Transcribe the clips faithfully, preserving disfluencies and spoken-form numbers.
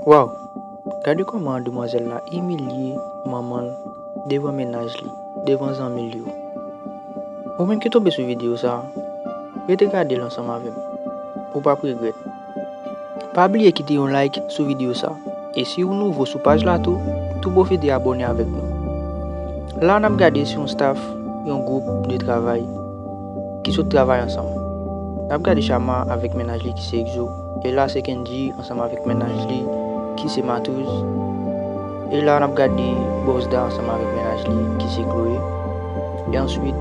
Waw! Gade kòman demwazèl la imilye manman l devan mennaj li, devan zanmi l yo. Ou menm ki tonbe sou videyo sa, rete gade l ansanm avè m. Ou p ap regrèt. Pa bliye kite yon like sou videyo sa. E si ou nouvo sou paj la tou, tou pwofite abòne avèk nou. La n ap gade se yon staff, yon gwoup de travay ki sot travay ansanm. N ap gade Chama avèk mennaj li ki se Exo. E la se Kendji ansanm avèk mennaj li ki se Matouz. E la n ap gade Bosda ansanm avèk mennaj li ki se Chloé. E answit,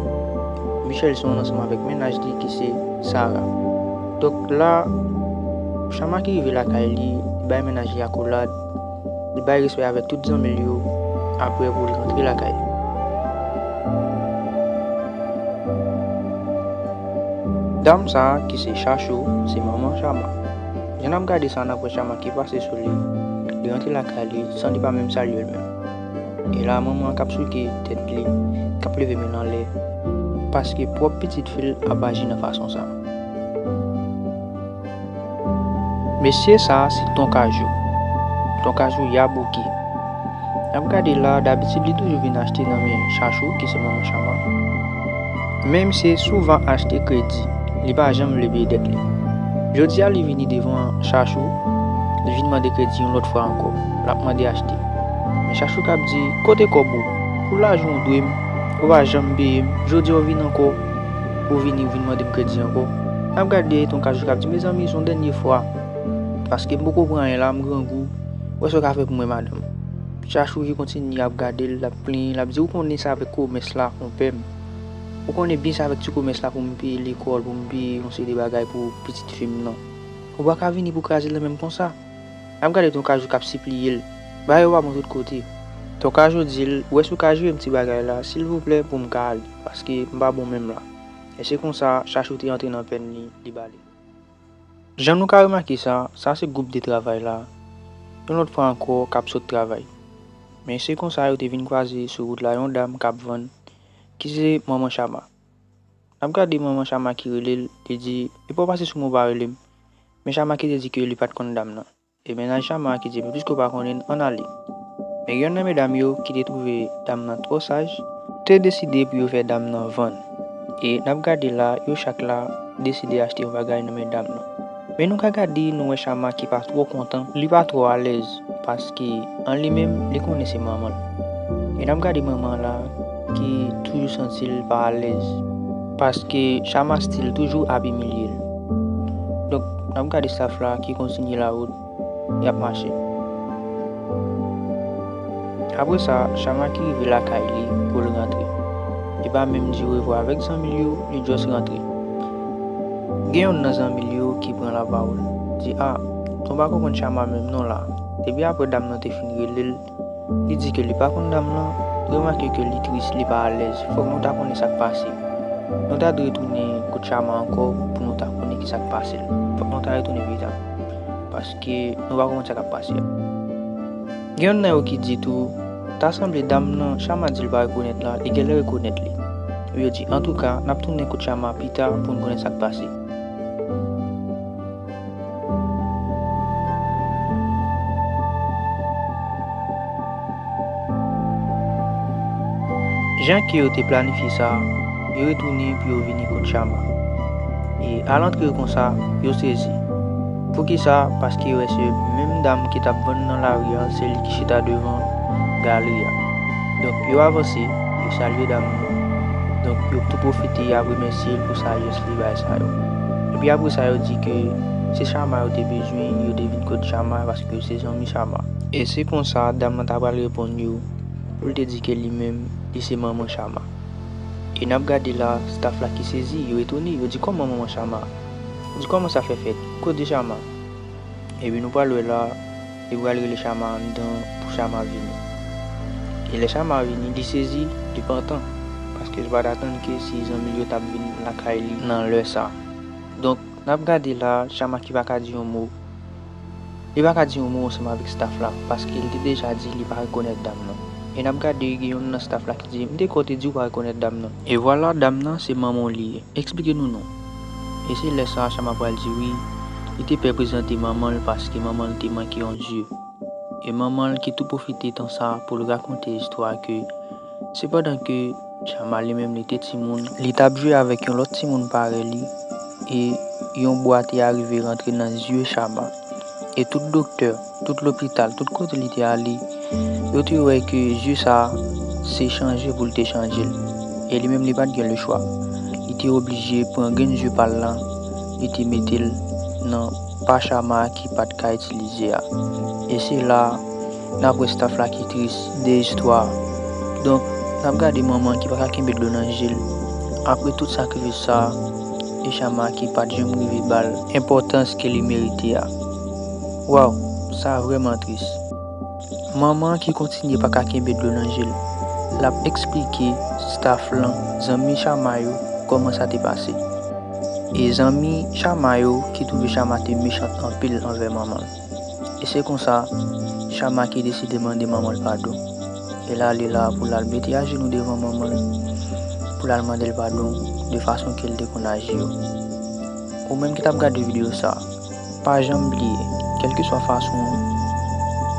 Michelson ansanm avèk mennaj li ki se Sarah. Donk la, Chama ki rive lakay li, li bay mennaj li akolad, li bay respè avèk tout zanmi l yo, aprè pou l rantre lakay li. Dam sa a ki se Chachou, se manman Chama. Jan n ap gade sa, n ap wè Chama ki pase sou li, li rantre lakay li san li pa menm salye l menm. E la, manman an k ap souke tèt li, k ap leve men l anlè, paske pwòp pitit fi l ap aji nan fason sa. Mesye sa a se Ton Kajou. Ton Kajou Yabuki. N ap gade la, dabitid li toujou vin achte nan men Chachou, ki se manman Chama. Men misye souvan achte kredi, li pa janm vle peye dèt li. Jodi a, li vini devan Chachou, li vin mande kredi yon lòt fwa ankò. L ap mande achte. Men Chachou k ap di, "Kote kòb ou? Pou lajan w dwe m, ou pa janm peye m. Jodi a, w vin ankò, ou vini, ou vin mande m kredi ankò." N ap gade Ton Kajou k ap di, "Mezanmi, se yon dènye fwa. Paske m poko pran anyen la, m grangou. Wè sa w ka fè pou mwen, madanm." Chachou ki kontinye ap gade l, l ap plenyen, l ap di, "Ou konnen sa avèk komès la, konpè m. Ou konnen byen sa avèk ti komès la pou m peye lekòl, pou m peye yon seri de bagay pou pitit fi m nan. Ou pa ka vini pou kraze l nan men m konsa." N ap gade Ton Kajou k ap sipliye l, "Ba yo pa bon tout kote." Ton Kajou di l, "Ou wè si w ka jere m ti bagay la, silvouplè, pou m ka ale, paske m pa bon menm la." E se konsa, Chachou te antre nan pèn li, li bale. Jan nou ka remake sa, sa se gwoup de travay la, yon lòt fwa ankò, k ap sot travay. Men se konsa, yo te vin kwaze sou wout la yon dam k ap vann, ki se manman Chama. N ap gade manman Chama ki rele l, li di, "Epa w pase sou mwen, w pa rele m." Men Chama ki te di ke li pa t konn dam nan. E mennaj Chama ki di, "Men piske w pa konnen, ann ale." Men gen yonn nan medam yo ki te twouve dam nan twò saj, te deside pou yo fè dam nan vann. E n ap gade la, yo chak la deside achte yon bagay nan men dam nan. Men nou ka gade, nou wè Chama ki pa twò kontan, li pa twò alèz, paske an li menm, li konnen se manman l. E n ap gade manman la ki toujou santi l pa alèz, paske Chama still toujou ap imilye l. Donk, n ap gade staff la ki kontinye lawout, y ap mache. Apre sa, Chama ki rive lakay li pou l rantre. Li pa menm di orevwa avèk zanmi l yo, li just rantre. Gen yonn nan zanmi l yo ki pran lapawòl, di, "A, nou pa konprann Chama menm non la. Depi apre dam nan te fin rele l, li di ke li pa konn dam nan, remake ke li tris, li pa alèz. Fòk nou ta konnen sa k pase. Nou ta dwe tounen kot Chama ankò pou nou ta konnen ki sa k pase l. Fòk nou ta retounen pita, paske nou pa konprann sa k ap pase a." Gen yonn nan yo ki di tou, "Ta sanble dam nan Chama di l pa rekonèt la, li genlè rekonèt li." Yo di, "Antouka, n ap tounen kot Chama pita pou n konnen sa k pase." Jan ke yo te planifye sa, yo retounen pou yo vini kot Chama. E alantre yo konsa, yo sezi. Poukisa? Paske yo wè se menm dam ki t ap vann nan lari a, se li ki chita devan galri a. Donk, yo avanse, yo salye dam nan. Donk, yo tou pwofite ap remèsye l pou sajès li bay sa yo. Epi apre sa, yo di ke se Chama yo te bezwen, yo te vin kot Chama paske se zanmi Chama. E se konsa, dam nan ta pral reponn yo pou l te di ke li menm, li se manman Chama. E n ap gade la, staff la ki sezi, yo etone, yo di, "Kòman manman Chama? Di kòman sa fè fèt? Kote Chama?" Epi nou pral wè la, li pral rele Chama anndan pou Chama vini. E lè Chama vini, li sezi, li pantan, paske li pa t atann ke se zanmi l yo t ap vin lakay li nan lè sa. Donk, n ap gade la, Chama ki pa ka di yon mo. Li pa ka di yon mo ansanm avèk staff la, paske li te deja di li pa rekonèt dam nan. E n ap gade, gen yonn nan staff la ki di, "M te kwè w te di w pa rekonèt dam nan." E vwala, dam nan, se manman w li ye. Eksplike nou non. E se lè sa a Chama pral di wi, li te pè prezante manman l paske manman l te manke yon zye. E manman l ki tou pwofite tan sa pou l rakonte istwa ke sepandan ke Chama li menm li te timoun, li t ap jwe avèk yon lòt timoun parèy li, e yon bwa te arive rantre nan zye Chama. E tout doktè, tout lopital, tout kote li te ale, yo te wè ke zye sa a se chanje pou l te chanje l. E li menm li pa t gen lechwa. Li te oblije pran grenn zye pa l lan, li te mete l nan pa Chama ki pa t ka itilize a. E se la a, n ap wè staff la ki tris de istwa a. Donk, n ap gade manman ki pa ka kenbe dlo nan je l. Apre tout sakrifis sa a, e Chama ki pa t janm rive ba l enpòtans ke li merite a. Waw, sa vrèman tris. Manman ki kontinye pa ka kenbe dlo nan je l. L ap eksplike staff lan, zanmi Chama yo, kòman sa te pase. E zanmi Chama yo ki twouve Chama te mechan anpil anvè manman l. E se konsa, Chama ki deside mande manman l padon. E l ale la pou l al mete ajenou devan manman l, pou l al mande l padon de fason ke l te konn aji yo. Ou menm ki t ap gade videyo sa, pa janm bliye, kèlkeswa fason an,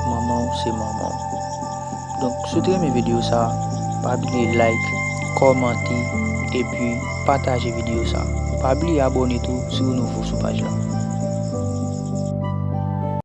manman w se manman w. Donk, si w te renmen videyo sa, pa bliye like, kòmante, epi pataje videyo sa. Pa bliye abòne tou si w nouvo sou paj la.